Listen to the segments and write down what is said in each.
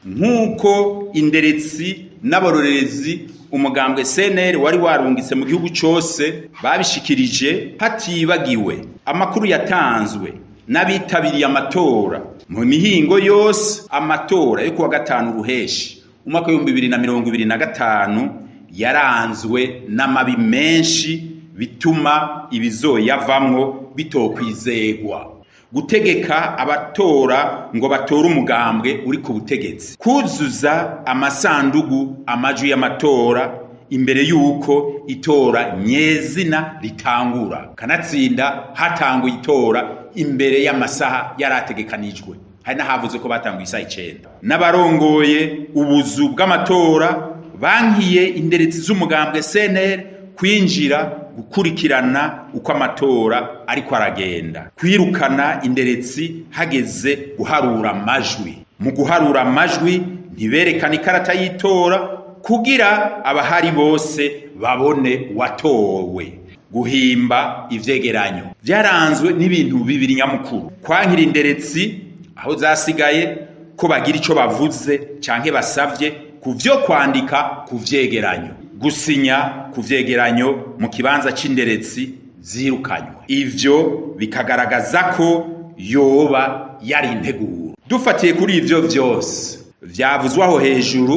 Nk'uko inderetsi n'abarorerezi umugambwe CNL wari warungitse mu gihugu cose babishikirije, hatibagiwe amakuru yatanzwe n'abitabiriye amatora mu mihingo yose, amatora yo kuwa gatanu ruheshi umwaka w'2025 yaranzwe n'amabi menshi, bituma ibizoyavamwo bitokwizegwa. Gutegeka abatora ngo batore umugambwe uri ku butegetsi, kuzuza amasandugu amajwi y'amatora imbere y'uko itora nyezina ritangura, kanatsinda hatanguye itora imbere y'amasaha yarategekanijwe, hari n'ahavuze ko batanguye isaha 9. N'abarongoye ubuzu bw'amatora bankiye inderetsi z'umugambwe CNL kwinjira gukurikirana uko amatora ariko aragenda, kwirukana inderetsi hageze guharura amajwi. Mu guharura amajwi ntiberekana ikarata y'itora kugira abahari bose babone watowe. Guhimba ivyegeranyo vyaranzwe n'ibintu bibiri nyamukuru: kwankira inderetsi aho zasigaye ko bagira ico bavuze canke basavye ku vyo kwandika ku vyegeranyo, gusinya ku vyegeranyo mu kibanza c'inderetsi zirukanywe. Ivyo bikagaragaza ko yoba yari integuro. Dufatiye kuri ivyo vyose vyavuzwe aho hejuru,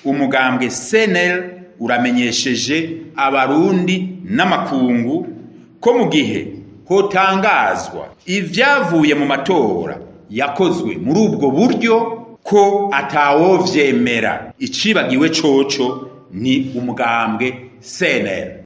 umugambwe CNL uramenyesheje abarundi n'amakungu ko mu gihe hotangazwa ivyavuye mu matora yakozwe muri ubwo buryo ko atawovyemera. Icibagiwe coco ni umugambwe CNL.